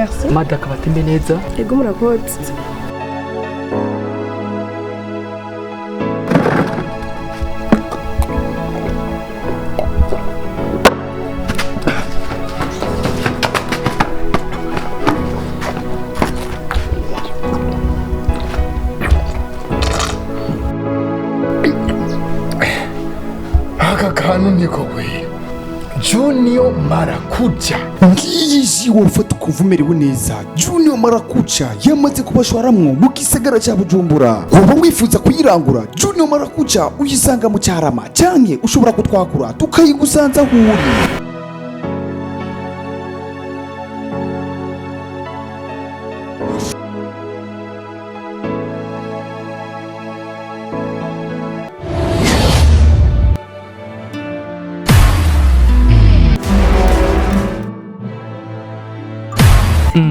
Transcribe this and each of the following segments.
Merci. Mada akabatembe neza. Ego, murakoze. Aka kantu niko kwera Junior Marakuja. Ngiyi ji wofata ukumva umerewe neza. Junior Marakuca yamaze kubashwaramwo mu gisagara cya Bujumbura. Woba wifuza kuyirangura, Junior Marakuca uyisanga mu Cyarama, canke ushobora kutwakura tukayigusanza aho uri.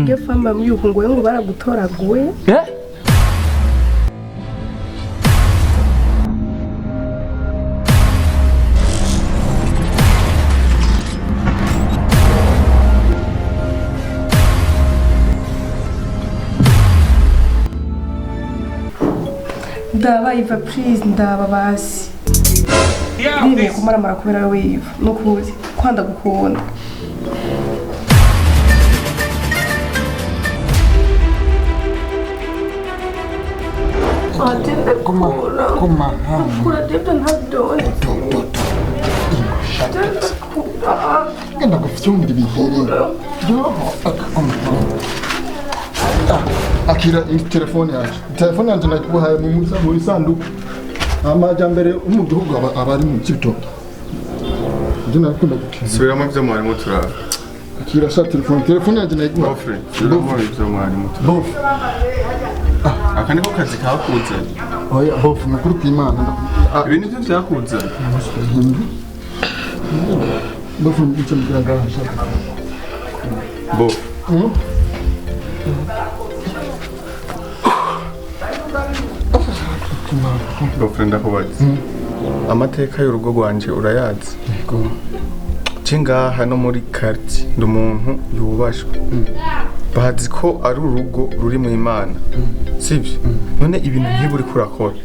Iyo famba yuko ngo ngo baragutoraguye. Eh? Ndaba Iva, please, ndaba basi. Ndemeye kumaramara kubera wowe Iva, nukuri kwanda gukunda. Guma hamwe. Kura debyo ntabyone. Do do do. Genda gufyunda ibihere. Yo, guma hamwe. Ah, akira iyi telefone yanje. Telefone yanje nakuhaye mu isanduku. Amajyambere yo mu gihugu aba ari mu kibitoki. Njye narakunda gukina. Subiramo ibyo mwarimu turaba. Akira sha telefone. Telefone yanje nayiguhaye. Bofre, subiramo ibyo mwarimu turaba. Bof. Aka niko kazi kakuzanye. Oya bof, nukuri kw'Imana. Ah, Ibi nibyo byakuzanye. bof, nicyo mbwira ngaha sha. Bof. Bofre, ndakubaza. Amateka y'urugo rwanje urayazi. Yego. Je ngaha no muri quartier ndi umuntu yubashwe. Bazi ko ari urugo ruri mu Imana. Sibyo? None ibintu nk'ibi uriko urakora,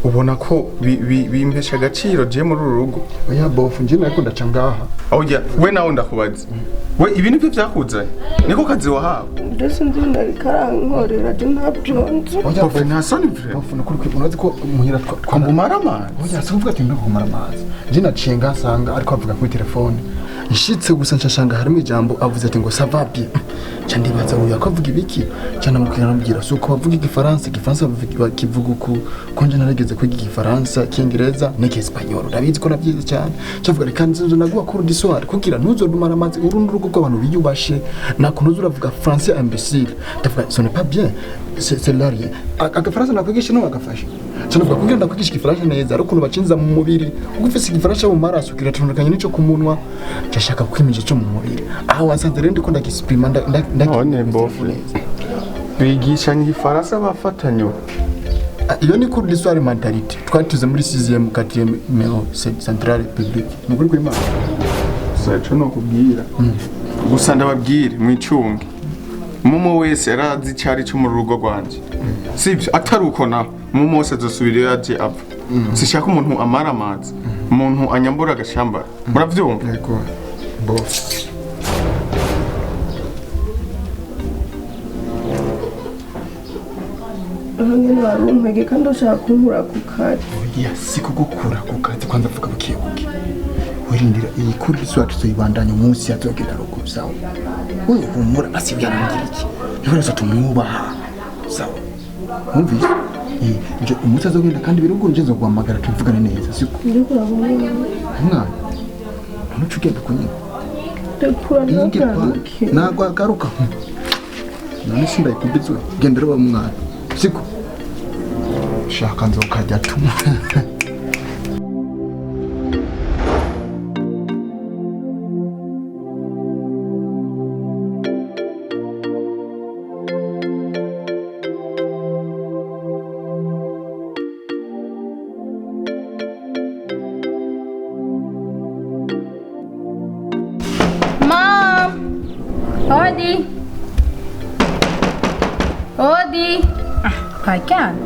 ubona ko bimpesha agaciro je muri uru rugo? Oya bof, njye nariko ndaca ngaha. Oya, we nawe ndakubaza. We ibi nibyo byakuzanye. Niko kazi wahawe. Ndetse ndi ndarankorera je ntabyonze. Oya Bofe, nta soni vre. Bof, nukuri kw'Imana urazi ko muhira Kumara amazi. Oya, si kuvuga ati ndakumara amazi. Njye naciye ngasanga ariko avuga kuri telefone. Nshitse gusa nshashanga harimo ijambo avuze ati ngo ça va bien. Nca ndibaza uyu ko avuga ibiki? Nca ndamubwira, namubwira si uko bavuga igifaransa, igifaransa bakivuga uku, ko nje narigeze kwiga igifaransa, icyongereza n'icyesipanyol. Ndabizi ko nabyize cyane. Nca mvuga reka nzi naguha cours du soir kugira ntuzodumara amazi, uru ni urugo rw'abantu biyubashe, nta kuntu uza uravuga français imbécile. Ndavuga ce n'est pas bien. C'est là rien. Agafaransa nakwigisha no agafasha. Nca ndavuga kugira ndakwigisha igifaransa neza ari ukuntu bacinza mu mubiri. Kuko ufise igifaransa mu maraso kiratandukanye n'ico ku munwa. Ndashaka kwimija ico mu mubiri. Aho wasanze rero ndiko ndagisprima nda None Bofre. Bigishanya igifaransa bafatanye. Ah, iyo ni cours du soir mentalité. Twari tuze muri 6e 4e numéro centrale publique. Ni ukuri kw'Imana. Gusa ico nokubwira. Gusa ndababwire mwicunge. Mumo wese arazi icari cyo mu rugo rwanje. Sibyo, atari uko naho. Mumo wese azosubira iyo yaje apfa. Sishaka umuntu amara amazi. Umuntu anyambura agashambara. Muravyumva? Yego. Bof. Aho nyene warumpege kandi ushaka kunkura ku kazi. Oya, si kugukura ku kazi, kwanza vuga buke buke. Wirindira iyi cours du soir tuzoyibandanya umunsi yazogenda ruguru, sawa? Wewe humura, basi byarangira iki? Niho rero tumwubaha. Sawa. Wumvise? Eh, nje umunsi azogenda kandi biruguru nje nzoguhamagara tuvugane neza, siko? Ndikura umwana. Umwana. None uca ugenda kunyina. Ndikura ntabyandike. Ntabwo agaruka. None sindayikubizwe. Genda reba mwana. Siko? Shaka nzokajya tuma. Mom! Odi! Odi. Ah, baryamye.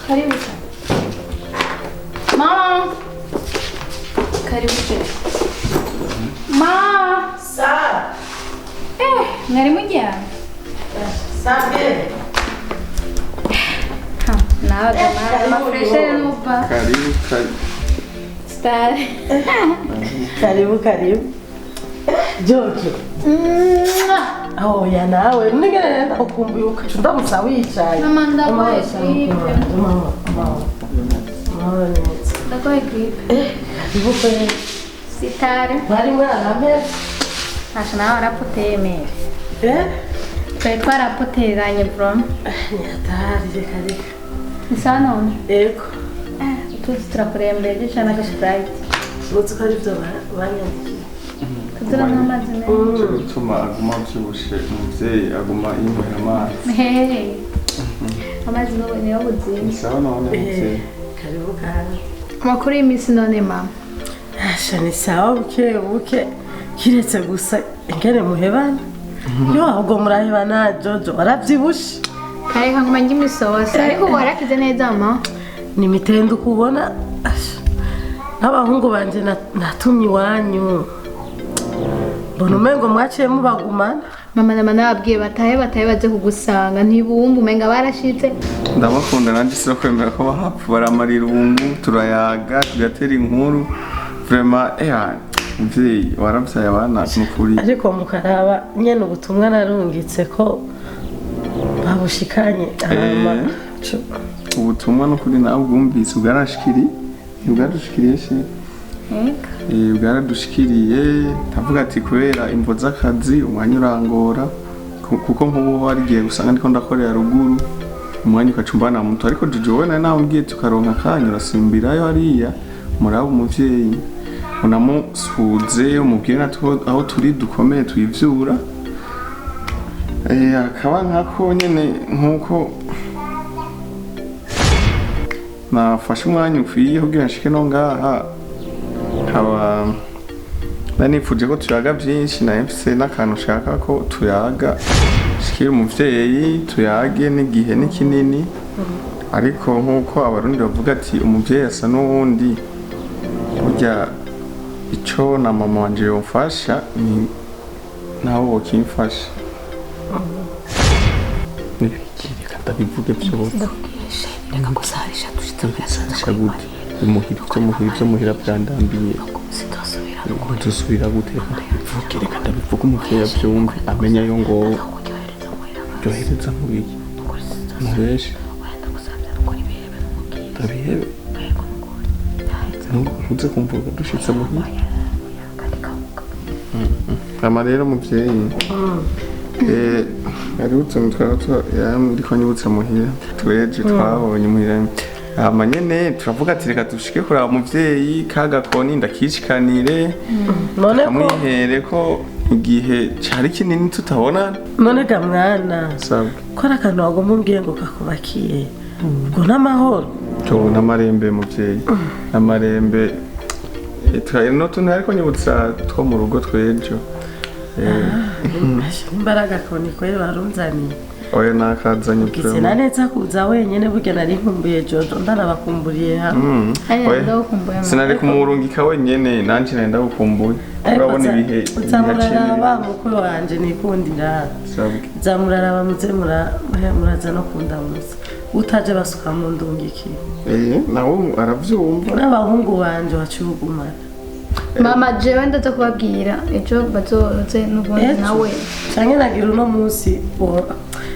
Karibu cyane. Mama. Karibu cyane. Ma. Sa, Eh, mwari muryamye? sabe? Ha, nawe mama freshere nuba. Karibu karibu. Star. Karibu karibu. Jojo. Oya nawe nigera ndakukumbuye ukaca undamutsa wicaye. Mama, ndabaye Amahoro, gripe. amahoro, amahoro. Amahoro neza. Ndagoye gripe. Eh, karibu kweli. Sitare. Mwari mwarameze? Asha nawe warapoteye mere. Eh? Twari twarapoteranye bro. Nyatari reka reka. Ni sawa none? Ego. Utuzi turakurembeje cyane agasprite. Uzi ko aribyo banyandikiye. Tutura n'amazi meza. Cyo gutuma aguma avyibushe umuvyeyi aguma yinywera amazi. Hey. Amazi niyo buzima. Ni sawa none muvyeyi. Karibu kandi. Amakuru y'iminsi none mama. Asha ni sawa buke buke kiretse gusa ingene muhebana. Yo ahubwo murahebana Jojo waravyibushe. Kare kanguma njya imisosi ariko ubu warakize neza mama. Ni imitende ukubona asha n'abahungu banje natumye iwanyu mbona umengo mwaciye mubagumana. Mama na mama nababwiye batahe batahe baze kugusanga ntibumva umenga barashitse. Ndabakunda nanjye sinakwemera ko bahapfa baramara irungu turayaga tugatera inkuru vraiment muvyeyi waravyaye abana nukuri. Ariko mukaraba nyene ubutumwa narungitse ko babushikanye hama Ubutumwa nukuri nawe bwumvise bwarashikiriye bwaradushikiriye she. Eka. Bwaradushikiriye ndavuga ati kubera imvo z'akazi umwanya urangora kuko nk'ubu hari igihe usanga ndiko ndakorera ruguru umwanya ukacumbana muto ariko Jojo wowe nari namubwiye tukaronka akanya urasimbirayo hariya muraba umuvyeyi unamusuhuze umubwire natwe aho turi dukomeye tuyivyura. Akaba nkako nyene nkuko nafashe umwanya ukwiye kugira nshike no ngaha nkaba nanifuje ko tuyaga byinshi na mfise n'akantu nshaka ko tuyaga shikira umuvyeyi tuyage n'igihe ni kinini ariko nk'uko abarundi bavuga ati umuvyeyi asa n'uwundi burya ico na mama wanje yomfasha ni nawe wokimfasha. Nibiki reka ndabivuge vyose. Reka gusarisha dushitse Sha gute imuhira ivyo muhira ivyo muhira vyandambiye dusubira gute reka ndabivuge reka ndabivuge umuvyeyi avyumve amenya yo ngo ryohereza mu biki mubeshi ndabihebe ntuze kumvuga dushitse muhira. Ama rero muvyeyi hariho utuntu twaba ndiko nyibutsa muhira tweje twabonye muhira hama nyene turavuga ati reka dushike kuraba umuvyeyi kagakoni ndakishikanire none ko kamwihere ko igihe cari kinini tutabonana. None ga mwana Sabwe. ko ari akantu wagomba umbwiye ngo kakubakiye ubwo n'amahoro. Cyo n'amarembe muvyeyi n'amarembe n'utuntu ariko nyibutsa two mu rugo twejo. Imbaraga koni kweri barunzaniye. Oya nakazanye Gize na neza kuza wenyene burya nari nkumbuye Jojo ndanabakumburiye hano. Ari ndagukumbuye mama. Sinari kumurungika wenyene nanje nari ndagukumbuye. Urabona ibihe uza muraraba mukuru wanje nikundira. Sabwe. Za muraraba muze muraza no kundamutsa utaje basuka mu ndungikiye. Nawe aravyumva. N'abahungu banje waciye ugumana. Mama jewe ndaza kubabwira ejo bazoze n'ubundi Ejo? nawe. Canke nagira uno munsi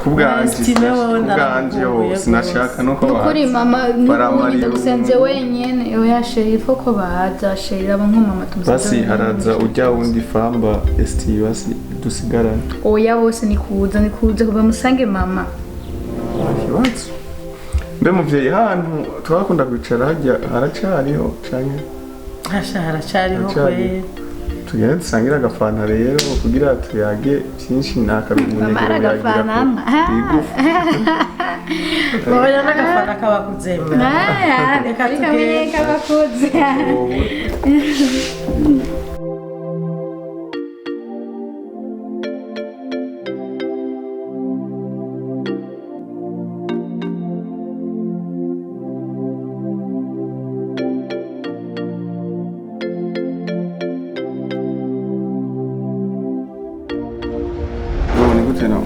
Kubwanje Estime wowe kubwanje ndaragukumbuye sinashaka nuko Nukuri mama Baramara n'ubundi ndagusenze irungu. wenyene oya sheri ifo ko baza sheri raba nk'umama tumusenze Basi wenyene. haraza ujya wundi famba esti basi dusigarane. Oya bose nikuza nikuza kuva musange mama. Ikibazo mbe muvyeyi hantu twakunda kwicara harya haracariho canke Hasha haracariho Haracariho. kweri. Tugende dusangire agafanta rero kugira tuyage byinshi Mama aragafana bigufi. Oya n'agafana kabakuze mwana. Reka reka tugende. menye kabakuze. Wowe. Gute nawe?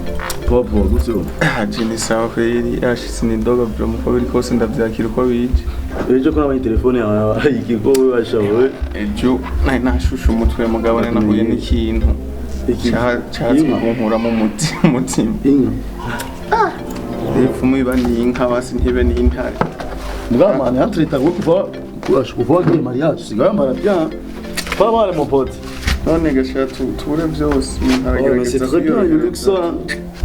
Popo gute ubu? Ah, je ni sawa kweli, yashitse ni ndoga bro, muko biri kose ndavyakira uko bije. Ejo ko nabonye telefone yawe ikigo washawe. Ejo nari nashushe umutwe mugabo, nari nahuye n'ikintu Iki? Catse Inka? kunkuramo umutima. Inka. Ipfumu iba ni inka basi, ntibe n'intare. Mugabo man, entre temps kuva wagiye mariage usigaye wambara bien. Pas mal mon pote. None gasha tubure byose umuntu Oh, mais c'est aragerageza très bien, you look kwiyorohereza. ça.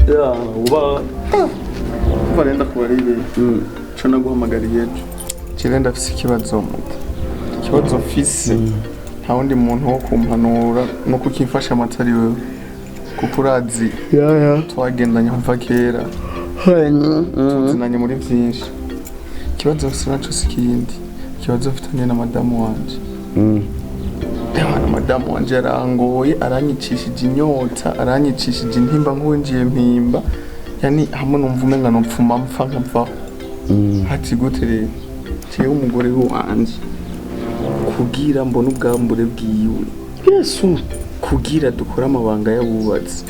Yeah, uba. Kuva rero ndakubaririye co naguhamagariye ejo, jewe ndafise ikibazo muto, ikibazo mfise nta wundi muntu wo kumpanura no kukimfasha amatari wewe, kuko urazi twagendanye kuva kera, tuzinanye muri vyinshi. Ikibazo mfise naco si ikindi, ikibazo mfitanye na madamu wanje. Ewana, madamu wanje yarangoye, aranyicishije inyota, aranyicishije intimba nk'uwinjiye mpimba, yani hamwe numva umenga nopfuma mpfa nkavaho. Hati gute rero, jewe umugore wanje kugira mbone ubwambure bwiwe, Yesu. Kugira dukore amabanga y'abubatsi,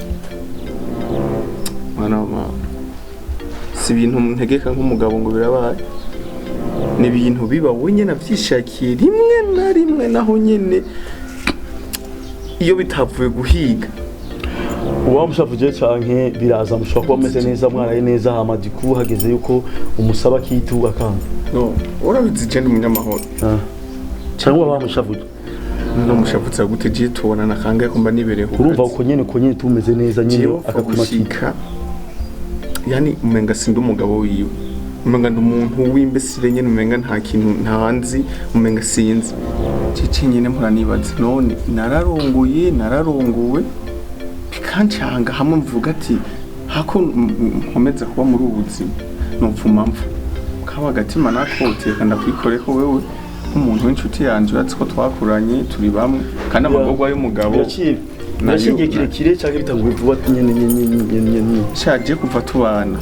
mwana wa mama, si ibintu ntegeka nk'umugabo ngo birabaye, ni ibintu biba wenyine avyishakiye rimwe na rimwe, naho nyene iyo bitavuye guhiga. Uba mushavuje canke biraza, mushobora kuba mumeze neza, mwaraye neza, hama du coup hageze yuko umusaba kitu akanga? No, urabizi je ndi umunyamahoro. Cyangwa uba wamushavuje? No mushavutse gute? Je tubonana kangahe ko mba nibereye ku Urumva kazi? uko nyene tumeze neza nyene Jewe upfa akakuma kitu. gushika, yani umenga sindi umugabo wiwe, umenga ndi umuntu w'imbesire nyene, umenga nta kintu ntanzi, umenga sinzi cici nyene. Mpora nibaza, none nararongoye, nararongowe bikancanga, hamwe mvuga ati hako nkomeza kuba muri ubu buzima nopfuma mpfa. Kaba agatima nakoteka ndakwikoreko wewe nk'umuntu w'inshuti yanje, urazi ko twakuranye turi bamwe, kandi amagorwa y'umugabo Biraciye biraciye igihe kirekire cyangwa bitanguye vuba nyene nyene nyene nyene? Shaje kuva tubana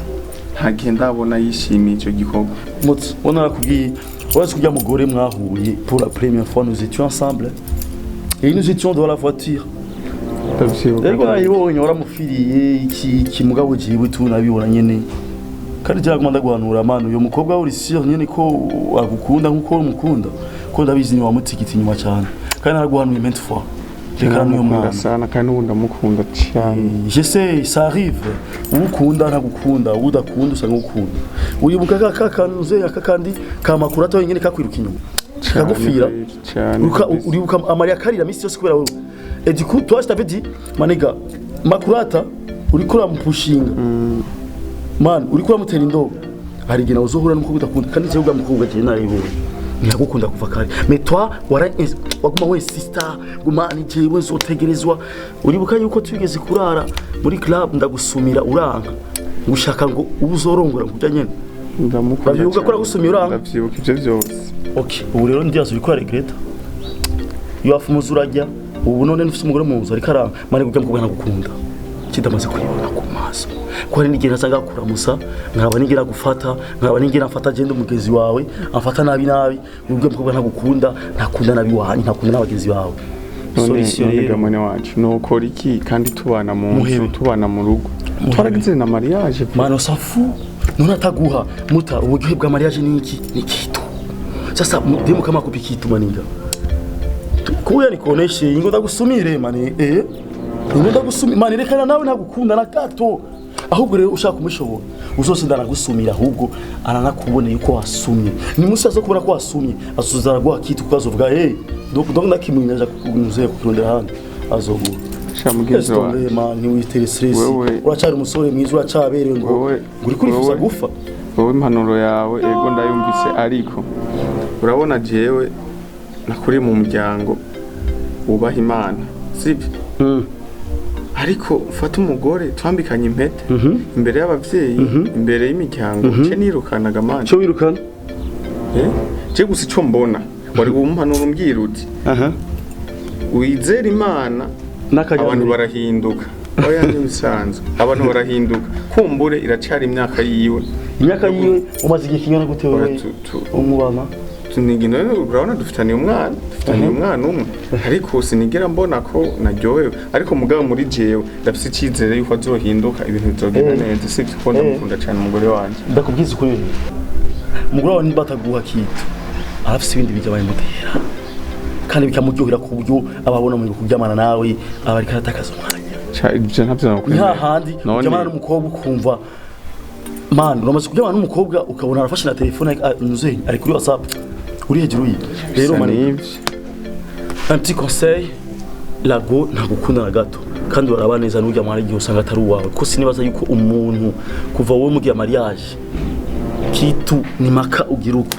nta gihe ndabona yishimiye icyo gikorwa. Mutsi, on arakubwiye, urazi kurya mugore mwahuye pour la première fois, nous étions ensemble et nous étions dans la voiture. Ndavyibuka. Ariko nayibonye waramufiriye iki iki, mugabo jiwe tu nabibona nyene, kandi byaguma ndaguhanura manu, uyo mukobwa uri sûr nyene ko agukunda nkuko umukunda, ko ndabizi ni wamutigita inyuma cyane, kandi naraguhanuye maintes fois, reka n'uyo Ndamukunda mwana. sana, kandi n'ubu ndamukunda cyane. Je sais, ça arrive. Ukunda ntagukunda, udakunda usanga ukunda. Uribuka ka kanuze aka kandi kamakuru ato nyene kakwiruka inyuma, kagufira? Cyane. Uribuka Amaria karira misi yose kubera wowe. Et du coup, toi je t'avais dit, maniga, Makurata uriko uramupushinga. Man, uriko uramutera indobo. Hari igihe nawe uzohura n'umukobwa udakunda, kandi jewe uriya mukobwa jewe narayibonye. Ntiyagukunda kuva kare. Mais toi, wara waguma we sister, guma ni jewe nzotegerezwa. Uribuka yuko tugeze kurara muri club ndagusumira uranka. Ngushaka ngo uzorongora ngujya nyene. Ndamukunda. Urabibuka ko Cyane. nagusumiye uranga? Ndavyibuka ivyo vyose. Okay, ubu rero ndiyazo uriko regreta. Iyo wafu urajya, ubu none nufise umugore mu nzu ariko aranga, mane gujya mukobwa nagukunda. Kidamaze kuyibona ku maso. Ko hari n'igihe nasanga kuramusa, nkaba nigira gufata, nkaba nigira mfata agenda umugenzi wawe, amfata nabi nabi, ubwo mukobwa ntagukunda, ntakunda nabi wanyu, ntakunda n'abagenzi bawe. None Solution none rero. gamane wacu nokora iki kandi tubana mu nzu, Muhebe. tubana mu rugo, twaragize na mariage? Mano safu none ataguha muta, uburyohe bwa mariage ni iki? Ni kitu. Sasa demu kama akupa kitu maninga, kuya nikuoneshe, ingo ndagusumire mani, ingo ndagusumire mani, rekana nawe, ntagukunda na gato. Ahubwo rero ushaka kumushobora uzose ndanagusumira, ahubwo aranakuboneye uko wasumye, ni musi azo kubona ko wasumye azoza araguha kitu, kuko azovuga hey, donc ndakimwinyaja kunuze kukirondera ahandi azoguha. Sha mugenzi wawe. Man, ntiwitere stress. Uracyari umusore mwiza, uracaberewe, ngo ngo uriko urifuza gufa. Wowe impanuro yawe ego ndayumvise, ariko urabona jewe nakuriye mu muryango wubaha Imana, sibyo? Ariko ufate umugore twambikanye impete imbere y'abavyeyi, imbere y'imiryango, ce nirukanaga mani. Cyo wirukana? Eh? Je gusa ico mbona wari umpanuro umbwira uti aha wizere Imana, abantu n'akajyambere barahinduka. Oya, ntibisanzwe, abantu barahinduka, kumbure iracari imyaka yiwe. Imyaka yiwe, umaze igihe kingana gute Oya, wewe umubana? Urabona dufitaniye umwana, dufitaniye umwana umwe, ariko sinigera mbona ko naryohewe. Ariko mugabo muri jewe ndafise icyizere yuko azohinduka, ibintu bizogenda neza, sibyo? Ko ndamukunda cyane umugore wanje. Ndakubwiza ukuri rero, umugore wawe niba ataguha kitu, arafise ibindi bijya bayimutera kandi bikamuryohera, ku buryo ababona mu kuryamana nawe aba ariko aratakaza umwanya. Ibyo ntabyo Ni nakwemera. hahandi uryamana n'umukobwa ukumva, man, uramaze kuryamana n'umukobwa ukabona arafashe na telefone, nuze ari kuri WhatsApp, uri hejuru ye rero. Bisa Man, n'ibyo. un petit conseil: lago ntagukunda na gato, kandi uraraba neza n'urya mwana, igihe usanga atari uwawe, kuko sinibaza yuko umuntu kuva wowe mugiye mariage kitu ni maka ugira uko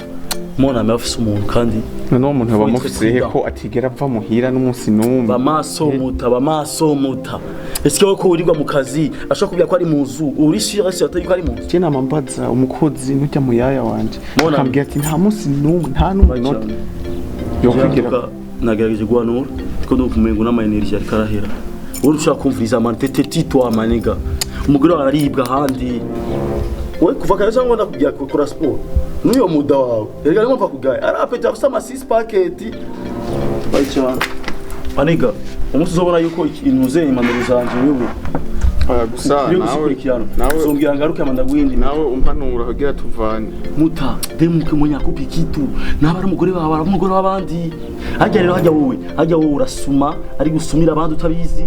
mona ame afise umuntu kandi. None uwo muntu Faut bamufise être he ko atigera ava muhira n'umunsi n'umwe? Bamaso muta, bamaso muta, ese wowe ko wirirwa mu kazi, ashobora kubwira ko ari mu nzu? Uri sûr ese atari ko ari mu nzu? Je nama mbaza umukozi n'ujya muyaya wanje, Mona. akambwira ati nta munsi n'umwe, nta n'umunota yokwigira. Nagerageje guhanura ko ndumva umengo n'ama energy ariko arahera. Wowe ushaka kumviriza, man, tete titwa maniga, umugore wawe araribwa ahandi. We kuva kare cyangwa ndakubwira kora siporo n'uyo muda wawe, reka niyo mpamvu akugaya arapeta afise ama six packet bayicana. Maniga, umunsi uzobona yuko ikintu uzeye impanuro zanje wewe Oya, gusa ukwiye nawe guzikurikirana, nawe uzombwira ngaruke amanda guhindi. Nawe umpanura kugira tuvane. Muta demuke munyakupi kitu naba ari umugore wawe, ari umugore w'abandi. Hajya rero, hajya wowe urasuma, ari gusumira abandi utabizi.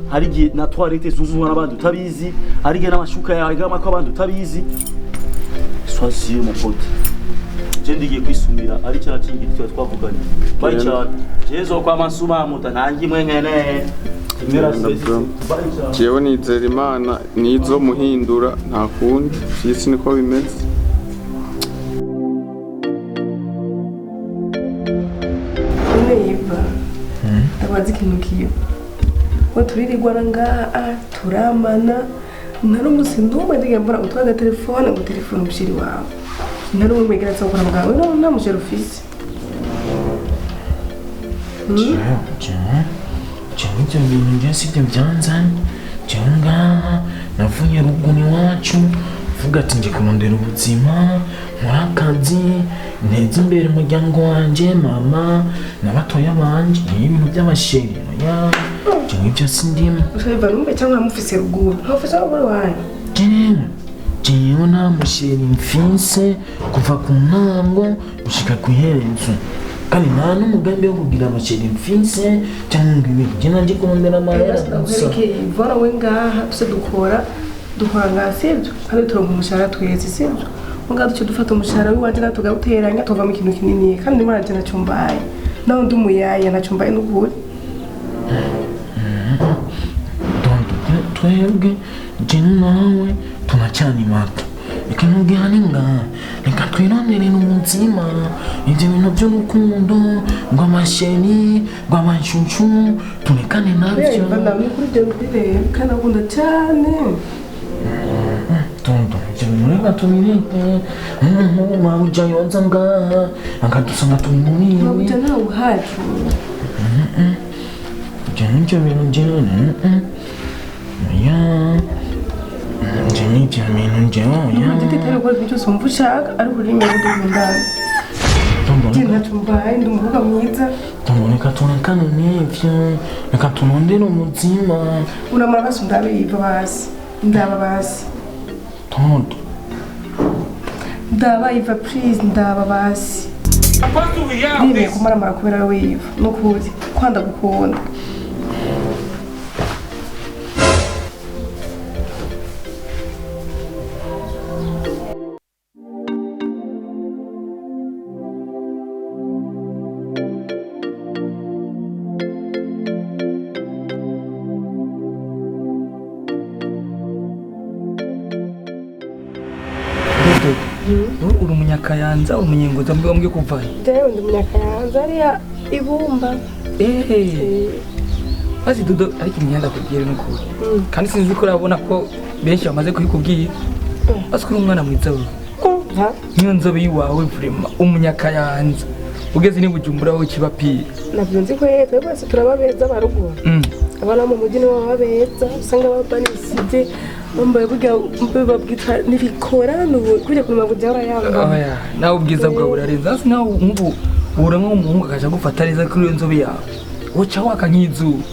Hari igihe na toilette zuzuzwa n'abandi utabizi, hari igihe n'amashuka yawe agamako abandi utabizi. Sois mon pote, je ndigiye kwisumira ari cya kingiti tuba twavuganye bari cyane jezo kwa masuma muta nangi mwe nkene. Genda bro. Jewe nizera Imana nizo muhindura, nta kundi vy'isi niko bimeze. None Iva, ndabaza ikintu kiyo we turirirwana ngaha, turamana, nta n'umunsi n'umwe ndigera mbona utwaye agatelefone ngo telefone umusheri wawe, nta n'umwe mwigera nza gukora muganga we. Nta musheri ufise? Jewe ibyo bintu njye sibyo byanzanye. Jewe ngaha navuye ruguru iwacu, mvuga ati nje kurondera ubuzima, nkore akazi, nteze imbere umuryango wanje, mama na batoya banje. Ni ibintu by'abasheri, oya, jewe ibyo sindimo. Iva, numve cyangwa uramufise ruguru, ntufise abagore wanyu? Jewe nta musheri mfise kuva ku ntango gushika ku iherezo, kandi nta n'umugambi wo kugira abasheri mfise cyangwa ngo ibintu. Njye naje kurondera amahera gusa. Ndakwereke Ivona, we ngaha tuse dukora ngaha, sibyo? Kandi turonka umushahara twese, sibyo? We ngaha duce dufata umushahara w'iwanje nawe tugawuteranya, tuvamo ikintu kinini. Kandi ndimo nanje ntacyo mbaye, nawe ndi umuyaya, ntacyo mbaye n'ukuri. Tonto, twebwe je nawe tunacyari bato, reka ntugihane ngaha, reka twironderere umutsima. Ibyo bintu by'urukundo ngo amasheri ngo amashyushyu, turekane nabyo. Iva, nawe ni kuri ibyo mbireba kandi akunda cyane. Tonto, ibyo bintu reka tubireke. Mabuja yoza ngaha akadusanga turi muri ibi. Mabuja ntawe uhari. Ibyo nibyo bintu njyewe, oya, ibyo nibyo bintu njyewe, oya. Ntabwo tutari gukora ibintu byose wumva ushaka, ariko ururimi rudukundana. Tonto, Njye ntacyo mbaye, ndi umukobwa mwiza. Tonto, reka turekane n'ibyo, reka turondere umutsima. Uramara basi ndabe Iva, basi ndaba basi. Tonto. Ndaba Iva, please, ndaba basi. Ndemeye kumaramara kubera wowe Iva, n'ukuri kwanda gukunda. Uri umunyakayanza, uri umunyengozi, mbwe kuvayo? Jewe ndi umunyakayanza, hariya ibumba. Eh, maze Dudo, ariko imyenda kubwira n'ukuri, kandi sinzi ko urabona ko benshi bamaze kubikubwira, basi ko uri umwana mwiza wewe. Umva. Niyo nzobe y'iwawe, vraiment umunyakayanza ugeze ni Bujumbura wowe kiba pire. Nabyo nzi ko twebwe bose turaba beza baruguru. Abana bo mu mujyi nibo baba beza, usanga babanisije Wambaye burya babwita ntibikorana ubu kujya kurima kujya urayambara. Oya, nawe ubwiza bwawe burarenze. Hasi nawe nk'ubu ubura nk'umuhungu akaja gufata neza kuri iyo nzobe yawe. Uca waka nk'izuba.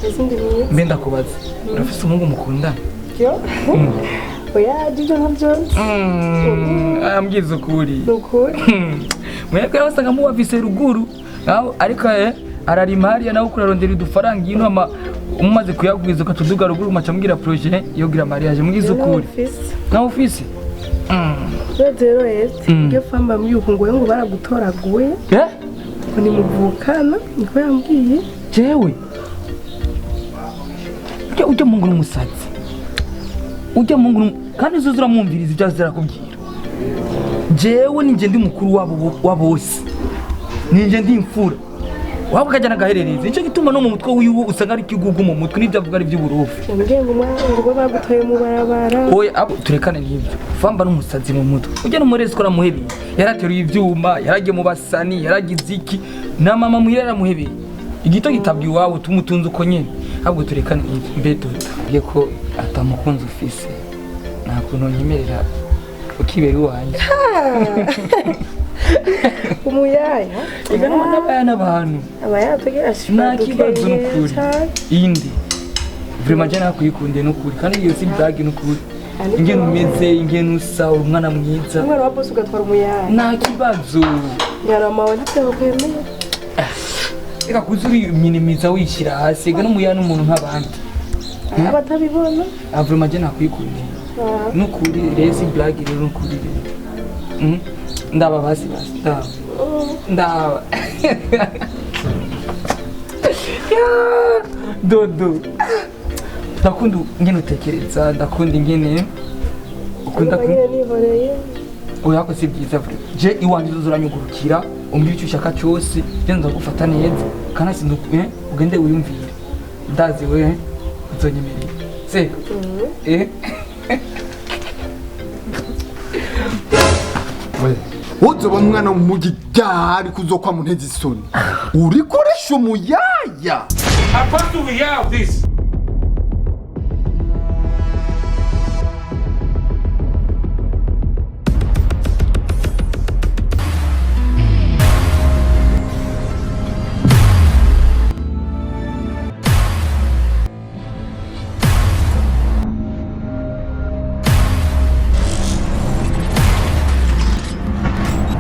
Izindi mwiza. Mbe ndakubaza. Urafise umuhungu mukundana? Yo. Oya, ibyo ntabyo nzi. Ambwiza ukuri. Ni ukuri. Mwebwe wasanga mubafise ruguru. Nawe ariko ararima hariya nawe kurarondera udufaranga ino ama umaze kuyagwiza ukatuduga ruguru maca mbwira projet yo gira mariage mbwiza ukuri. Nawe ufise? Rero ese ibyo famba mbyuko ngo ngo baragutoraguye. Eh? Ngo nimuvukana niko yambwiye. Jewe. Ujya mungu n'umusazi. Ujya mungu kandi uzuzura mwumviriza ibyo azarakubwira. Jewe ninje ndi mukuru wabo wa bose. Ninje ndi imfura. Waba ukajyana agaherereza. Nicyo gituma no mu mutwe wiwe usanga ari kigugu mu mutwe n'ibyo avuga ari by'uburofu. Yambwiye ngo ngo bagutoye mu barabara. Oya abo turekane n'ibyo. Famba n'umusazi mu mutwe. Ujya n'umurezi ko aramuhebeye. Yarateruye ivyuma, yaragiye mu basani, yaragize iki. Na mama muhira yaramuhebeye. Igito gitabwa iwawe tumutunze uko nyene. Ahubwo turekane n'ibyo. Mbe duto. Ko atamukunzi ufise. Nta kuntu nyemerera ukibera iwanjye. Umuyaya. Ega n'abaya n'abantu. Abaya nta kibazo n'ukuri. Indi. Vraiment je nakuyikundiye n'ukuri kandi iyo si blague n'ukuri. Ingene umeze, ingene usa, uri umwana mwiza. Umwana wa boss ugatwara umuyaya. Nta kibazo. Nyarama wawe ntabyo bakwemeye. Reka kuza uriminimiza wishyira hasi, ega n'umuyaya n'umuntu nk'abandi. Abatabibona. Vraiment je nakuyikundiye. N'ukuri rero si blague rero n'ukuri rero. Ndaba basi basi ndaba. Ndaba. Dodo. Ndakunda ingene utekereza, ndakunda ingene ukunda nihoreye. Oya ko si byiza vure. Je iwanje uzuranyugurukira, umbwira icyo ushaka cyose, je nzagufata neza. Kandi sindukuye ugende wiyumvire. Ndazi we uzonyemerera. Seko. Eh? Uzoba umwana w'umugi ryari kuzokwa mu ntezi isoni. Urikoresha umuyaya. Apostle, we hear of this.